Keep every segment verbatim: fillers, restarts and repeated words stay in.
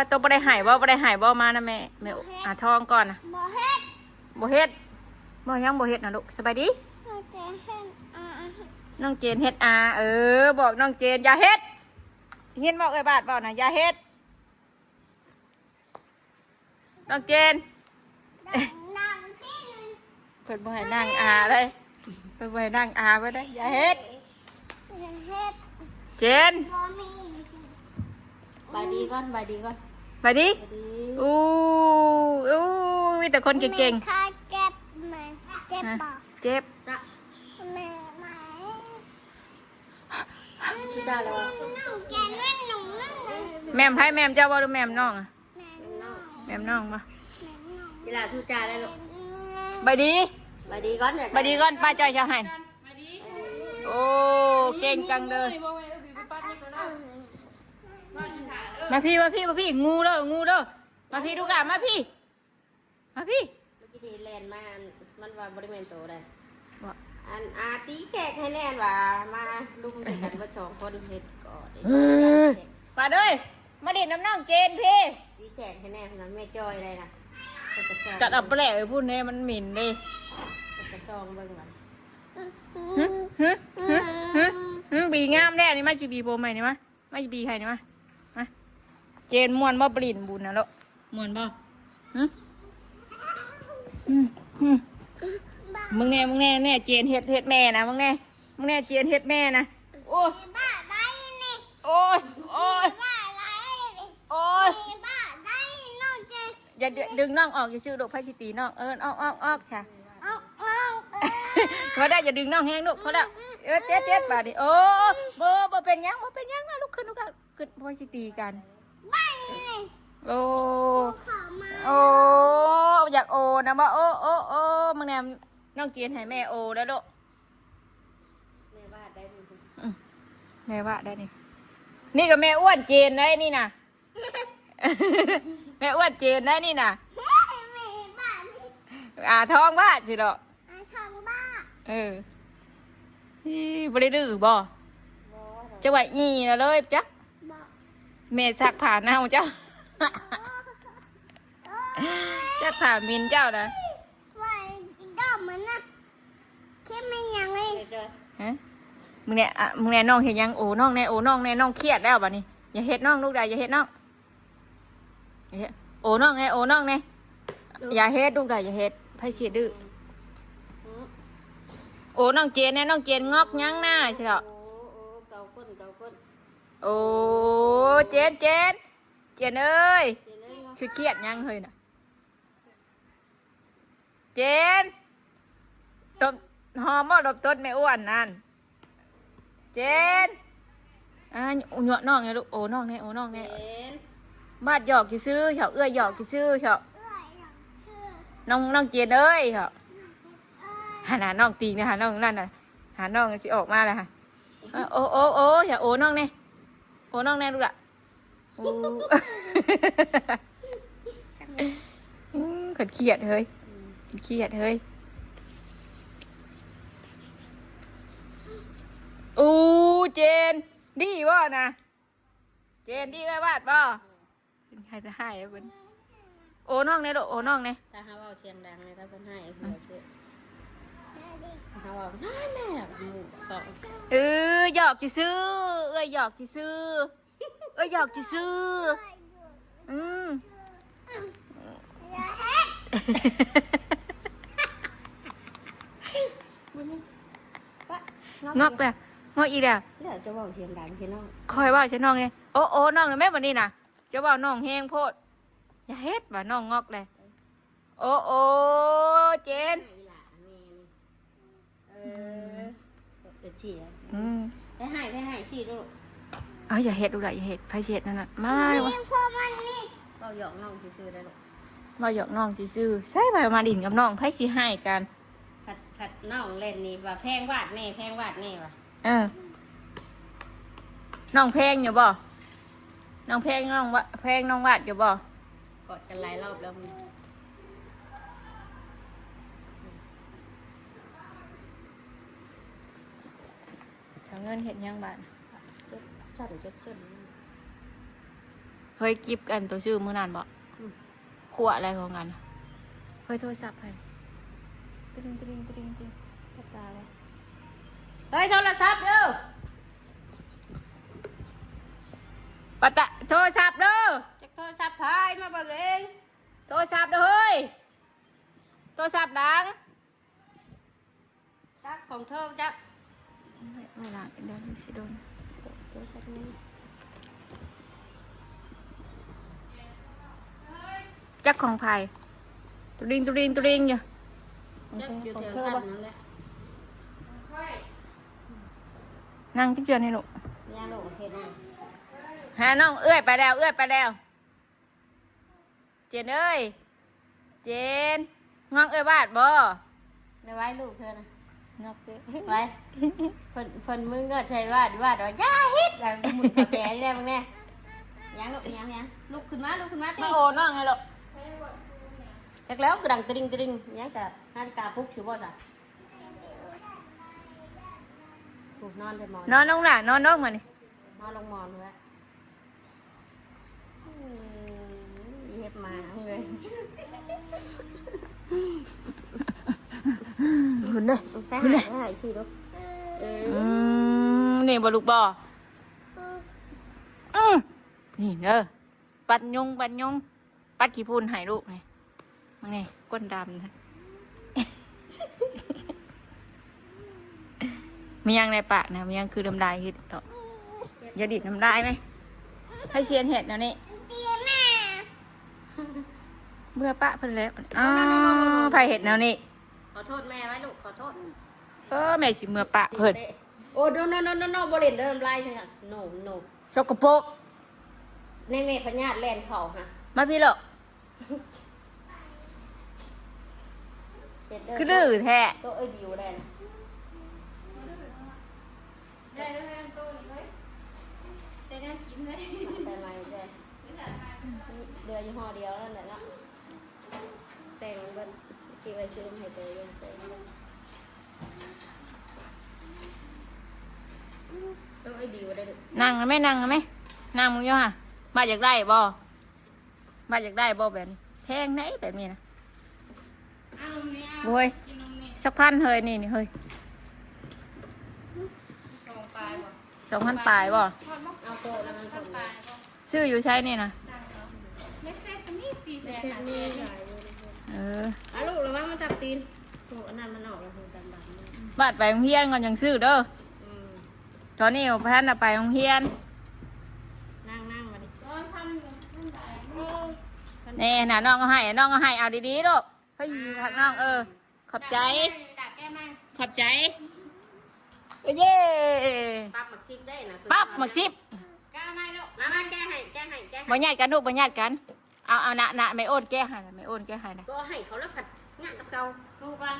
ต้องบ่ได้ให้บ่ บ่ได้ให้บ่ มานะแม่ แม่ บ่เฮ็ด อาทองก่อนนะ บ่เฮ็ด บ่เฮ็ด บ่หยัง บ่เฮ็ดนะลูก สบายดี น้องเจนเฮ็ดอา น้องเจนเฮ็ดอา เออ บอกน้องเจนอย่าเฮ็ด ยินบอกเอ้ยบาดบอกนะอย่าเฮ็ด น้องเจน นั่งพิง เพิ่นบ่ให้นั่งอาเลย เพิ่นบ่ให้นั่งอาไว้ได้อย่าเฮ็ด อย่าเฮ็ด เจน บ่มี บายดีก่อน บายดีก่อน บายดี บายดี อู้อู้มีแต่คนเก่งๆ แม่ขาเจ็บไหม เจ็บ ฮะ บ่ เจ็บ จ้ะ แม่ไหม พี่จ้าแล้ววะ น้องแกนั่นหนูนั่นนะ แม่มไผแม่มเจ้าบ่หรือแม่มน้องอะ แม่น้อง แม่มน้องบ่ แม่น้อง เวลาทูจ้าแล้วลูก บายดี บายดีก่อนเนี่ย บายดีก่อน ป้าจอยชาวไห้ โอ้ เก่งจังเลย มาพี่ มาพี่ มาพี่ งูเด้อ งูเด้อ มาพี่ ดูกะ มาพี่ มาพี่ เมื่อกี้นี่แลนมา อันมันว่าบ่ได้แม่นโตได้ บ่ อันอาตีแขกให้แน่นว่า มาลุมใส่กันเบิดสองคนเฮ็ดก่อน เออ มาเด้อ มาเล่นน้ำน้องเจนพี่ ตีแขกให้แน่นะ แม่จอยได้นะ เพิ่นก็แซว จัดเอาไปแหละไอ้พูดเนี่ยมันหมิ่นเด้ เพิ่นก็ซองเบิ่งว่า หึ หึ หึ หึ หึ บีงามแน่นี่ มาจีบีโปรใหม่นี่มา มาจีบีใครนี่มา มา เจนม่วนบ่ปลินบุญนะลูก ม่วนบ่ หึ หึ หึ มึงแน่ มึงแน่ แน่ เจนเฮ็ด เฮ็ดแม่นะ มึงแน่ มึงแน่ เจนเฮ็ดแม่นะ โอ้ย บ้าได้นี่ โอ้ย โอ้ย บ้าได้นี่ โอ้ย บ้าได้น้องเจน อย่าดึงน้องออก อย่าซื้อดอกไผ่สิตีน้อง เออ ออก ออก ออกจ้ะ ออก ออก เออ พอได้ อย่าดึงน้องแฮงลูก พอแล้ว เออ เจ็บ เจ็บ บาดนี้ โอ้ บ่ บ่เป็นหยัง บ่เป็นหยัง เอาลุกขึ้น ลุกแล้ว ขึ้น พอสิตีกัน บ้านี่ โอ้ ขอมา โอ้ อยากโอนะบ่ โอ้ โอ้ โอ้ มึงแน่ น้องเจนให้แม่โอแล้วลูก แม่ว่าได้นี่ อืม แม่ว่าได้นี่ นี่ก็แม่อ้วนเจนได้นี่นะ แม่อ้วนเจนได้นี่นะ แม่บ้านนี่ อ่า ท้องว่าสิดอก อ่า ท้องบ้า เออ อีบ่ได้ดื้อบ่ บ่ จะว่าอีนะเลยจัก บ่ แม่ซักผ้าเน่าเจ้า ซักผ้าเหม็นเจ้านะ ว่าอีดอกมันนะ คิดไม่ยังเลย ฮะ มึงเนี่ย อ่ะ มึงเนี่ยน้องเฮ็ดหยัง โอ้น้องแน่ โอ้น้องแน่ น้องเครียดแล้วบัดนี้ อย่าเฮ็ดน้องลูกใด อย่าเฮ็ดน้อง อย่าเฮ็ด โอ้น้องแน่ โอ้น้องแน่ อย่าเฮ็ดลูกใด อย่าเฮ็ด ไผสิดื้อ อืม โอ้น้องเจนแน่ น้องเจนงอกหยังหน้าสิเถาะ โอ้ โอ้ เกาก้น เกาก้น โอ้ เจน เจน เจนเอ้ย เจนเอ้ย คือเครียดหยังเฮ้ยน่ะ เจน ตบ หอมบ่ ตบตดแม่อ้วนนั่น เจน อ่า หยวกน้องเนี่ยลูก โอ้น้องเนี่ย โอ้น้องเนี่ย เจน บาดหยอกซื่อๆเถาะ เอื้อยหยอกซื่อๆเถาะ น้อง น้องเจนเอ้ยเถาะ หันหาน้องตีงเนี่ย หาน้องนั่นน่ะ หาน้องสิออกมาแล้วค่ะ เออ โอ้ โอ้ โอ้ อย่าโอ้น้องเนี่ย โอ้น้องเนี่ยลูกอะ โอ้ อืม เครียดเฮ้ย เครียดเฮ้ย โอ้ เจน ดีบ่นะ เจน ดีเอ้ยวาดบ่ ใครจะให้เพิ่น โอ้น้องเนี่ยลูก โอ้น้องเนี่ย ถ้าหาเว้าเสียงดังเลย ถ้าเพิ่นให้หัวเจ๊ ถ้าหาเว้า นั่นแหละ หมู่สอง เออ หยอกซื่อๆ เอ้ย หยอกซื่อๆ เอ้ย หยอกซื่อๆ อืม อย่าเฮ็ด ปะ งอกแล้ว งอกอีกแล้ว แล้วจะเว้าเสียงดังใส่น้อง คอยเว้าใส่น้องเนี่ย โอ้ โอ้ น้องน่ะแม่บัดนี้น่ะ จะเว้าน้องแฮงโพด อย่าเฮ็ดว่าน้องงอกเลย โอ้ โอ้ เจน อีหล่าแม่นี่ เออ เป็นเสีย อืม ไปให้ ไปให้สิลูก เอาอย่าเฮ็ดลูกหล่ะ อย่าเฮ็ด ไผสิเฮ็ดนั่นน่ะ มา นี่พวกมันนี่ เว้าหยอกน้องซื่อๆได้ลูก เว้าหยอกน้องซื่อๆ ใส่ไปมาดินกับน้อง ไผสิให้กัน ผัด ผัดน้องเล่นนี่ว่าแพงวาดแน่ แพงวาดแน่ว่ะ เออ น้องแพงอยู่บ่ น้องแพงน้องวะ แพงน้องวาดอยู่บ่ กอดกันหลายรอบแล้วมึง สาวเงินเฮ็ดหยังบาด จด จด จดเส้น เฮ้ย กิฟกันตัวชื่อมื้อนั้นบ่ อืม ขวอะไรของกัน เฮ้ย โทรศัพท์ไผ ตริงตริงตริงตริง ปากกาบ่ เฮ้ย โทรศัพท์เด้อ ปะตะ โทรศัพท์เด้อ จักโทรศัพท์ไผ มาเบิ่งเอง โทรศัพท์เด้อเฮ้ย โทรศัพท์ดัง จักของเธอจัก ไม่ละ เดี๋ยวนี้สิโดน โทรศัพท์นี้ จักของไผ ตุริงตุริงตุริงอยู่ จักอยู่แถว ของเธอ ชั้น บ่ นั่นแหละ นั่งจักเทื่อนี่ลูก ย่างลูกเฮ็ดหยัง หาน้องเอื้อยไปแล้ว เอื้อยไปแล้ว เจนเอ้ย เจน งอกเอ้ยวาดบ่ ไม่ไหวลูกเธอนะ งอกเอ้ย ไว้ เพิ่น เพิ่นมือเงือดใส่วาด วาดว่า "อย่าเฮ็ด" แล้วหมุนเขาแตะนี่แหละมึงแน่ ยังลูก ยัง ยัง ลุกขึ้นมา ลุกขึ้นมาติ มาโอ้น้องไงลูก จักแล้วกระดังตริงตริง ยังจะนาฬิกาปลุกสิบ่จ้ะ ปลุกนอนเลยหมอน นอนลงล่ะ นอนลงมานี่ นอนลงหมอนเลย อืม เฮ็ดมาเลย คุณเด้อ ไป คุณเด้อ หา ไปหาอีกทีดู เออ อืม นี่บ่ลูกบ่ อืม นี่เด้อ ปัดยุง ปัดยุง ปัดขี้ฝุ่นให้ลูกนี่ มึงนี่ ก้นดำนะ มียังในปากนะ มียังคือน้ำลายเฮ็ดเนาะ อย่าดีดน้ำลายไหม ให้เซียนเฮ็ดแนวนี้ เมื่อปะเพิ่นแล้ว อ๋อ ไผเฮ็ดแนวนี้ ขอโทษแม่ไว้ลูก ขอโทษ เออ แม่สิเมื่อปะเพิ่น โอ้ no no no no no บ่เล่นเด้อ น้ำลายใช่ค่ะ no no สกปรก ในแม่พญาติแล่นเข้าค่ะ มาพี่ลูก เฮ็ดเด้อ คือดื้อแท้ โต๊ะเอ้ยบิวได้นะ ได้แล้วแม่โต๊ะนี่เฮ้ย ได้แนวกินเฮ้ย ไปใหม่เด้อ เหลือยี่ห้อเดียวนั่นแหละเนาะ แต่งเบิ่ง ที่ไว้ซื้อให้ตัวเองใส่ โต๊ะเอ้ยบิวได้ลูก นั่งไหม นั่งไหม นั่งมึงอยู่ฮะ บาดอยากได้บ่ บาดอยากได้บ่แบบนี้ แพงไหนแบบนี้นะ เอานมเนี่ย โอ้ย กินนมเนี่ย สักพันเฮ้ย นี่นี่เฮ้ย สองปลายบ่ สองพันปลายบ่ ทอดบ่ เอาโต๊ะแล้วมัน สองพันปลายบ่ ซื้ออยู่ใช้นี่นะ สั่งเหรอ ไม่เซ็ตก็มีสี่แสน เซ็ตมีหลายอยู่นะ เออ อ่ะลูกระวังมันจับตีน โอ้ อันนั้นมันออกแล้ว คือกันบาดมือ บาดไปโรงเรียนก่อนยังซื้อเด้อ อืม ตอนนี้บ่ทันน่ะไปโรงเรียน นั่งนั่งมาดิ โอ้ย พันหนึ่งพันใด เออ แน่น่ะ น้องก็ให้ น้องก็ให้ เอาดีๆลูก เฮ้ย พักน้อง เออ ขอบใจ แก้มาก ขอบใจ เอ้ย เย้ ปั๊บหมักซิบได้นะ ปั๊บหมักซิบ แก้มากลูก มา มา แก้ให้ แก้ให้ แก้ให้ บ่ญาติกันลูก บ่ญาติกัน เอา เอา นะ นะ แม่โอนแก้ให้นะ แม่โอนแก้ให้นะ ก็ให้เขาแล้วผัดงานกับเก่า ถูกปะ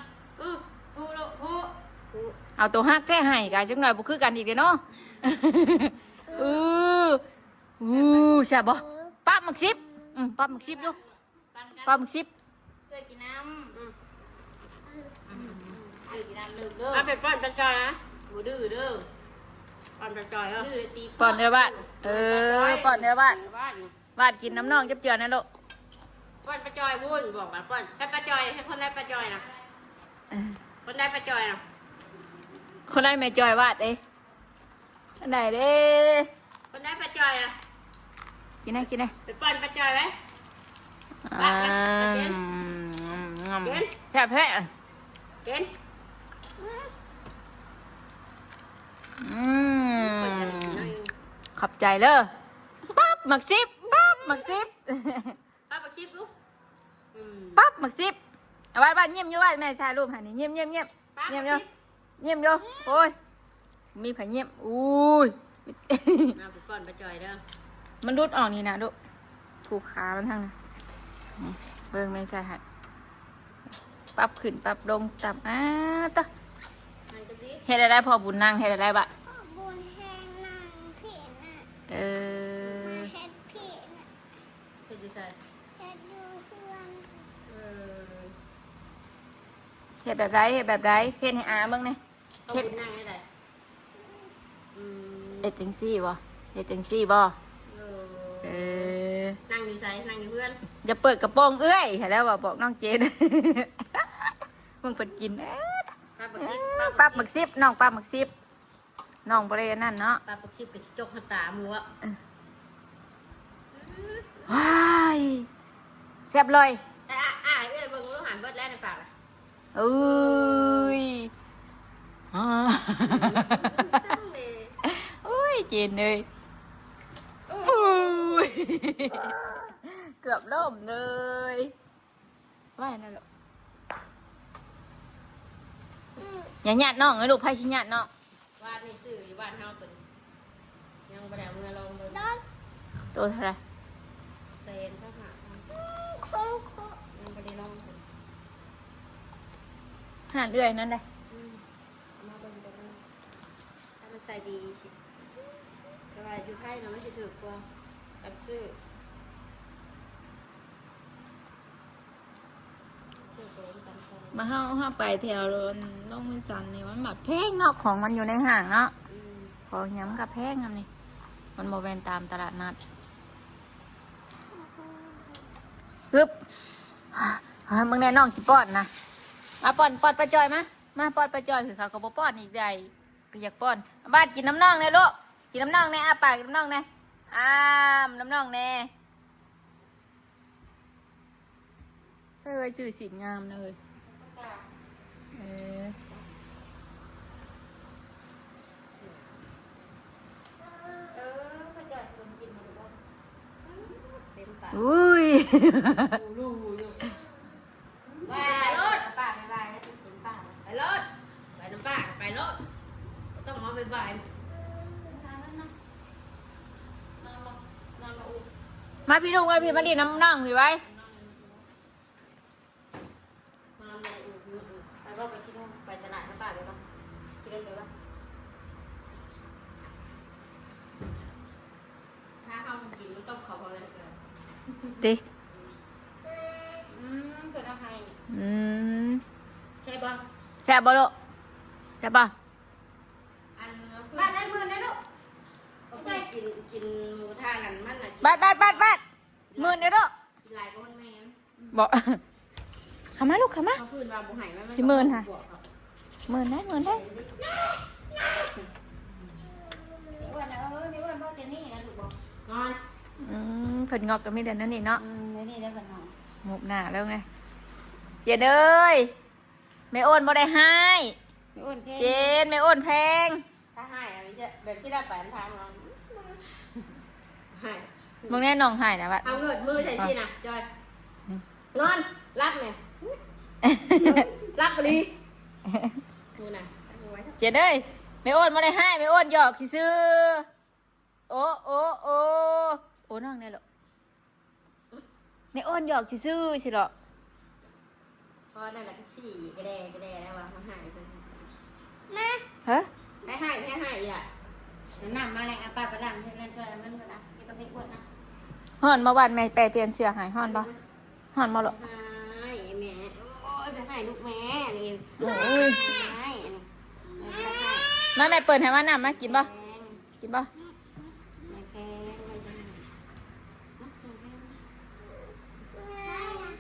อือ ถูกลูก ถูก ถูก เอาตัวฮักแท้ให้กะจักหน่อยบ่คือกันอีกเด้เนาะ อือ อู้ แซ่บบ่ ปั๊บหมักซิบ อืม ปั๊บหมักซิบดู ปันกัน ปั๊บหมักซิบ เอื้อยกินน้ำ อืม อืม เอื้อยกินน้ำเลิกเด้อ เอาไปป้อนปลาจอยนะ บ่ดื้อเด้อ ป้อนปลาจอยเด้อ ดื้อเลยตี ป้อนเด้อบ้าน เออ ป้อนเด้อบ้าน บ้าน วาดกินน้ำน่องจับเจือนะลูก ป้อนปลาจอยวุ้น บอกว่าป้อน ให้ปลาจอย ให้คนได้ปลาจอยนะ เออ คนได้ปลาจอยนะ คนได้แม่จอยวาดเอ้ย อันไหนเด้ คนได้ปลาจอยนะ กินนะ กินนะ ไปป้อนปลาจอยไว้ อ่า วาดไว้ กิน กิน แซ่บแท้ กิน อืม ขอบใจเด้อ ปั๊บหมักซิบ ปั๊บหมักซิบ ปั๊บหมักซิบดู อืม ปั๊บหมักซิบ เอาไว้บ้านเยี่ยมอยู่บ้าน แม่ถ่ายรูปให้นี่ เยี่ยมเยี่ยมเยี่ยม ปั๊บ เยี่ยมอยู่ หมักซิบ เยี่ยมอยู่ โอ้ย มีไผเยี่ยม อุ้ย เอาไปป้อนปลาจอยเด้อ มันหลุดออกนี่นะลูก ผูกขามันทั้งนั้น นี่ เบิ่งแม่ใส่ให้ ปรับขึ้นปรับลงตาม อ้าตะ มันจะดี เฮ็ดอะไรพ่อบุญนั่ง เฮ็ดอะไรบะ พ่อบุญให้นั่งผิดน่ะ เออ มาเฮ็ดผิดน่ะ เฮ็ดอยู่ไส เฮ็ดอยู่เฮือน เออ เฮ็ดแบบใด เฮ็ดแบบใด เฮ็ดให้อาเบิ่งแหน่ พ่อบุญนั่งให้ได้ อืม เฮ็ดจังซี่บ่ เฮ็ดจังซี่บ่ เออ เออ นั่งอยู่ไส นั่งอยู่เฮือน อย่าเปิดกระโปรงเอื้อย แล้วว่าบอกน้องเจน มึงเพิ่นกิน เอ้อ ปลาหมึกซิบ ปลาหมึกซิบ น้องปลาหมึกซิบ น้องบ่ได้อันนั้นเนาะ ปลาหมึกซิบก็สิจกหัวตาหมู่อะ เออ ว้าย แซ่บเลย อ่ะ อ่ะ เอ้ย เบิ่ง เบิ่ง หันเบิดแล้วในปากอะ เอ้ย อ่า โอ้ย เจนเลย โอ้ย เกือบล้มเลย ว่านั่นแหละ อย่าหยาดน้องนะลูก ไผสิหยาดน้อง ว่านี่ซื้ออยู่บ้านเฮาตัวนี้ ยังบ่ได้เอามือลองเบิ่ง ตัวเท่าไหร่ แสนเท่าหาพัน ยังบ่ได้ลองเบิ่ง หาเรื่อยนั่นแหละ อืม เอามาเบิ่งตัวนี้ ถ้ามันใส่ดี แต่ว่าอยู่ไทยนะมันสิถูกกว่ากับซื้อ มาเฮา เฮาไปแถวโรงเรียนสันนี่มันหมักแพงเนาะ ของมันอยู่ในห้างเนาะ อืม ของหยังมันก็แพงนำนี่ มันบ่แม่นตามตลาดนัด ฮึบ เฮ้ย มึงแน่น้องสิป้อนนะ มาป้อน ป้อนป้าจอยมา มาป้อนป้าจอย คือเขาก็บ่ป้อนอีกใด ก็อยากป้อน บาดกินน้ำน้องแน่ลูก กินน้ำน้องแน่ อ้าปากกินน้ำน้องแน่ อ้าม น้ำน้องแน่ เฮ้ย ชื่อสินงามนะเฮ้ย เออ เออ เขาจะชวนกินหมดเลยบ่ เต็มปาก อุ้ย รู้อยู่ ไปโลด ป้าบ๊ายบายแล้วไปกินป้า ไปโลด ไปนำป้า ไปโลด บ่ต้องมาบ๊ายบาย มาพี่ลูก มาพี่ มาดินน้ำน้องพี่ไว้ มาเลย อือ อือ อือ ไปบ่ ไปชิโน่ ไปตลาดกับป้าเลยบ่ ขี่รถไปบ่ ถ้าเขากินมันต้องขอพอเลยเกิน ติ อืม เพิ่นเอาให้ อืม ใช่บ่ แซ่บบ่ลูก แซ่บบ่ อัน บ้านได้หมื่นนะลูก เขากิน กินหมูกระทะนั่นมันน่ะ บาด บาด บาด บาด หมื่นเด้อลูก กินหลายก็มันแม่น บ่ เข้ามาลูก เข้ามา เขาพื้นว่าบ่ให้มัน สิหมื่นค่ะ บวกเขา หมื่นได้ หมื่นได้ อ้วนนะ เออ ไม่อ้วน พ่อเจนนี่นะ ลูกบอก นอน อืม เพิ่นงอกก็มีแต่นั่นนี่เนาะ อืม เดี๋ยวนี้ได้เพิ่นนอน งบหน้าแล้วไง เจนเอ้ย แม่อ้นบ่ได้ให้ ไม่อ้วนแพง เจน แม่อ้นแพง ถ้าให้อันนี้จะแบบที่เราไปทางเราให้ มึงแน่น้องให้นะวะ เอาเงินมือใส่สินะ จอย อืม นอน รับไง รับไปเลย ดูนะ เจนเอ้ย แม่อ้นบ่ได้ให้ แม่อ้นหยอกซื่อๆ โอ้ โอ้ โอ้ โอ้ น้องเนี่ยเหรอ แม่อ้นหยอกซื่อๆ สิเหรอ เพราะนั่นแหละก็สี่กระแดกระแดแล้วว่าเขาหายไป แม่ ฮะ ให้ให้ให้ให้อีกอ่ะ น้ำมาเลย เอาปลาไปล้างเพื่อนนั่นช่วยมันก็ได้ นี่ก็ไม่อ้วนนะ ฮ้อนมาวันแม่ไปเปลี่ยนเสื้อให้ ฮ้อนบ่ ฮ้อนบ่ลูก ให้แม่ โอ้ย ไปให้ลูกแม่นี่ โอ้ย ให้อันนี้ มาแม่เปิดให้มาน้ำมากินบ่ แพง กินบ่ แม่แพง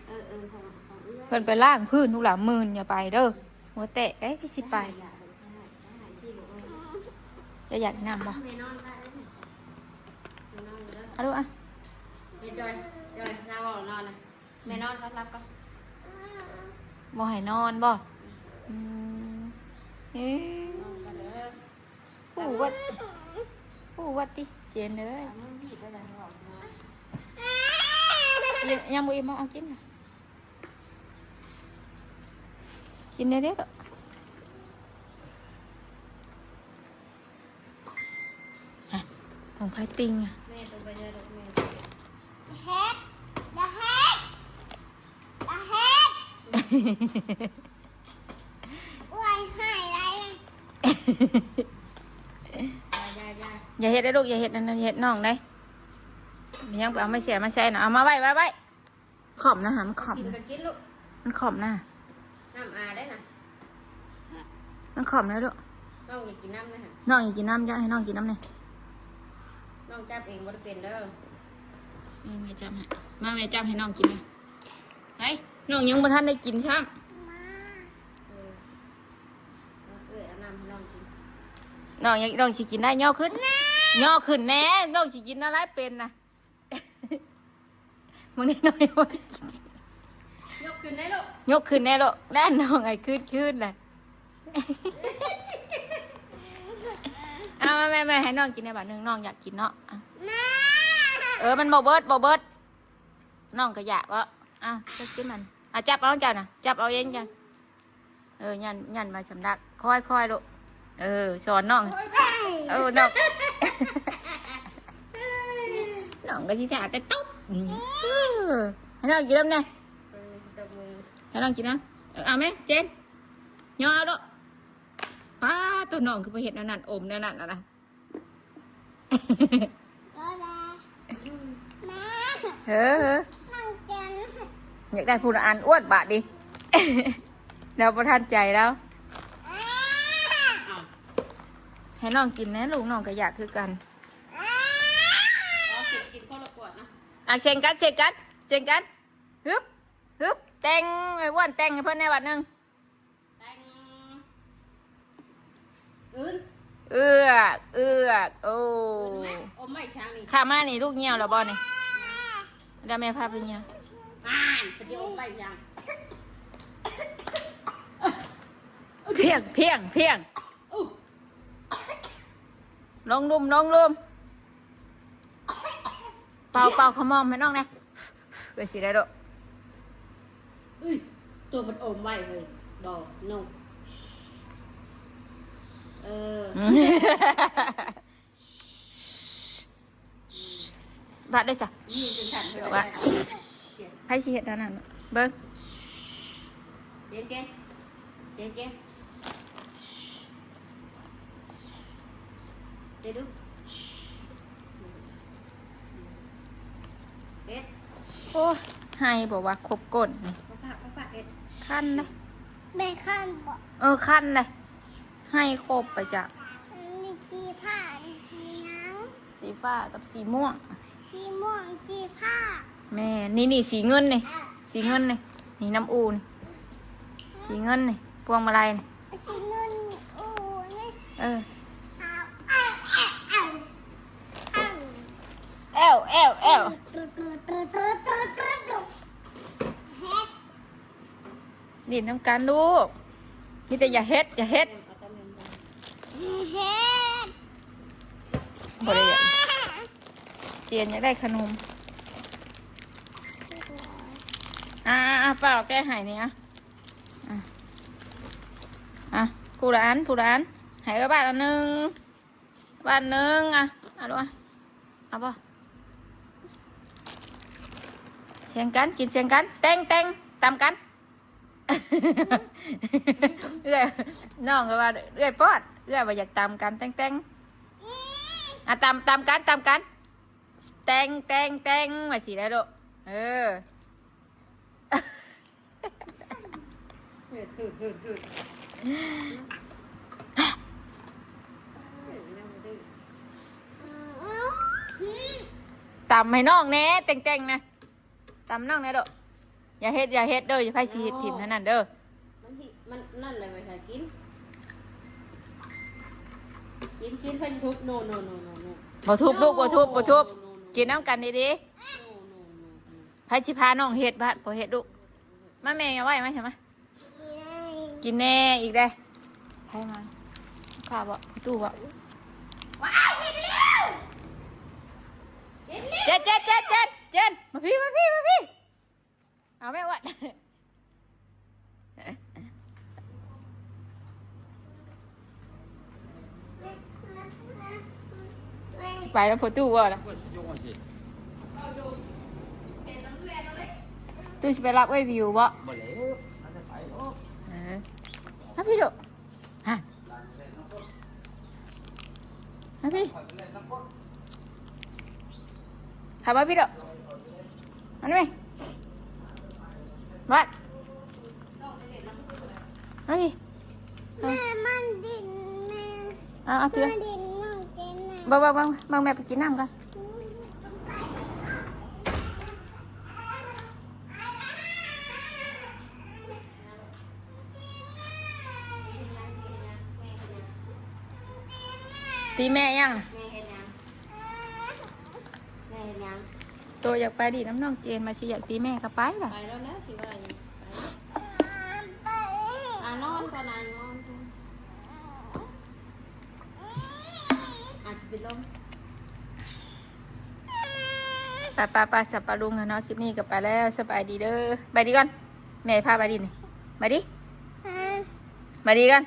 เออ เออ ของ ของเอื้อย เพิ่นไปล้างพื้นลูกหลานหมื่นอย่าไปเด้อ หัวแตกได้พี่สิไป อย่า อย่า อย่า อย่า อย่า เจ้าอยากน้ำบ่ แม่นอนได้ไหม แม่นอนอยู่เด้อ เอาลูกอ่ะ แม่จอย จอย เราเอานอนนะ แม่นอนก็หลับก็ บ่ให้นอนบ่ อืม เอ้ย นอนกันเด้อ ผู้วัด ผู้วัดติ เจนเอ้ย เอามันบีบไปเลย บอกมา ยัง ยังบ่อิ่มบ่ เอากินน่ะ กินได้เด้อ ฮะ ของไผติ่งอะ แม่ต้องไปเจอดอกแม่ เฮ็ด อย่าเฮ็ด อย่าเฮ็ด อ้วนหายไร อย่า อย่า อย่า อย่าเฮ็ดเด้อลูก อย่าเฮ็ดนั่นนะ อย่าเฮ็ดน้องเด้ ยังไปเอาไม้เสียมาใส่นะ เอามาไว้ ไว้ ไว้ ขอมนะฮะ มันขอม กิน นะ ก็กินลูก มันขอมนะ น้ำอาได้นะ มันขอมนะลูก น้องอยากกินน้ำนะฮะ น้องอยากกินน้ำ จะให้น้องกินน้ำเนี่ย น้องจับเองบ่ได้เป็นเด้อ เออแม่จับให้มาแม่จับให้น้องกินเลยไอ้น้องยังบ่ทันได้กินซ้ำ มา เออเอาเอ้ยเอาน้ำให้น้องกิน น้องยังน้องสิกินได้ย่อขึ้นย่อขึ้นแน่น้องสิกินอะไรเป็นนะ มึงนี่น้อยบ่ได้กิน ยกขึ้นได้ลูก ยกขึ้นแน่ลูกแน่น้องไอ้ขึ้นขึ้นเลย เอามาแม่แม่ให้น้องกินในบาทหนึ่งน้องอยากกินเนาะอ่ะ แม่ เออมันบ่เบิดบ่เบิดน้องก็อยากเนาะอ่ะจับกินมันอ่ะจับเอาจ้ะนะจับเอาเองจ้ะเออยันยันมาสำลักค่อยค่อยลูกเออสอนน้องเออน้องน้องก็ที่จะแต่ตุ๊บเออให้น้องกินน้ำแน่ให้น้องกินน้ำเออเอาไหมเจนย่อเอาลูกป้าตัวน้องคือไปเห็ดแนวนั้นอมแนวนั้นนะ ก็ได้แม่เฮ้อเฮ้อนั่งเตียงอยากได้ผู้ละอันอ้วนบาดดิ เราประทานใจแล้ว ให้น้องกินนะลูกน้องก็อยากคือกัน เอาสิกินคนละขวดนะ อ่ะเซ็งกันเซ็งกันเซ็งกันฮึบฮึบแต่งไอ้อ้วนแต่งให้เพื่อนแน่บัดหนึ่ง แตงอื่นเอือกเอือกโอ้ อื่นไหมอมไม่ช้างนี่ข้ามานี่ลูกเหี่ยวแล้วบ่นี่เดี๋ยวแม่พาไปเหี่ยวอ่านปฏิอมไม่ช้างเพียงเพียงเพียงอู้ลงลุ่มลงลุ่มเป่าเป่าขมอมให้น้องแน่ไปสิได้ดอก เอ้ยตัวมันอมไว้เลยบอกนกเออ อืม บาดได้สะนี่เป็นสันเป็นอะไร ว่า เขียน ไผสิเฮ็ดอันนั้นเบิ่ง เขียนเขียนเขียนเขียน เดี๋ยวดูเอ็ดโอ้ยไห้บอกว่าครบก้นนี่ป้าป้าป้าเอ็ดคันเลยแบ่งคันบอกเออคันเลยไห้ครบไปจ้ะมีสีผ้าสีหยังสีฟ้ากับสีม่วงสีม่วงสีผ้าแม่นี่นี่สีเงินนี่สีเงินนี่นี่น้ำอูนี่สีเงินนี่พวงมาลัยนี่ เออแอวแอวแอวดินน้ำกันลูกมีแต่อย่าเฮ็ดอย่าเฮ็ดเฮ็ดบ่ได้อยากเจนอยากได้ขนมอ่าอ่าอ่าเปล่าแก้ไขเนี่ย อ่ะ อ่ะผู้ละอันผู้ละอันให้เออบ้านอันหนึ่งบ้านหนึ่งอ่ะเอาดูอ่ะเอาป่ะเสียงกันกินเสียงกันแตงแตงตามกันเอื้อยน้องก็ว่าเอื้อยปอดเอื้อยว่าอยากตามกันแตงแตงอ่ะตามตามกันตามกันแตงแตงแตงมาสิได้ลูกเออ ตำให้น้องแน่แต่งๆนะตำน้องแน่เด้ออย่าเฮ็ดอย่าเฮ็ดเด้ออย่าไผสิเฮ็ดถิ่มเท่านั้นเด้อมันหิมันนั่นแหละไว้ถ่ายกินกินกินไผสิทุบโนโนโนโนโนบ่ทุบลูกบ่ทุบบ่ทุบกินน้ำกันดีๆ ไผสิพาน้องเฮ็ดบาดบ่เฮ็ดลูกมาแม่เอาไว้มาใช่ไหมกินแน่อีกได้ไผมาข้าบ่ประตูบ่เจ็ดเจ็ดเจ็ดเจ็ดเจ็ดมาพี่มาพี่มาพี่เอาแม่อ้วน สิไปแล้วพอตู้บ่นะตู้สิไปรับเอ้ยวิวบ่บ่เลยอันนั้นไปโอ้เออมาพี่ดูฮะมาพี่ขับมาพี่ดูอันนี้ไหมวัดมาพี่ แม่มันดินแม่เอาเอาเถอะมาดินน้องเจนน่ะเบิ่งเบิ่งเบิ่งเบิ่งแม่ไปกินน้ำกัน ตีแม่ยัง แม่เห็นยังแม่เห็นยัง โตอยากไปดิน้ำน้องเจนมาสิอยากตีแม่ก็ไปล่ะ ไปแล้วนะสิว่าอยู่ไปอ่ะนอนก่อนนายนอนก่อนอาจจะเป็นลม ไปไปไปสับปะลุงอะเนาะคลิปนี้ก็ไปแล้วสบายดีเด้อไปดีก่อน แม่พาไปดินี่มาดิมาดีก่อน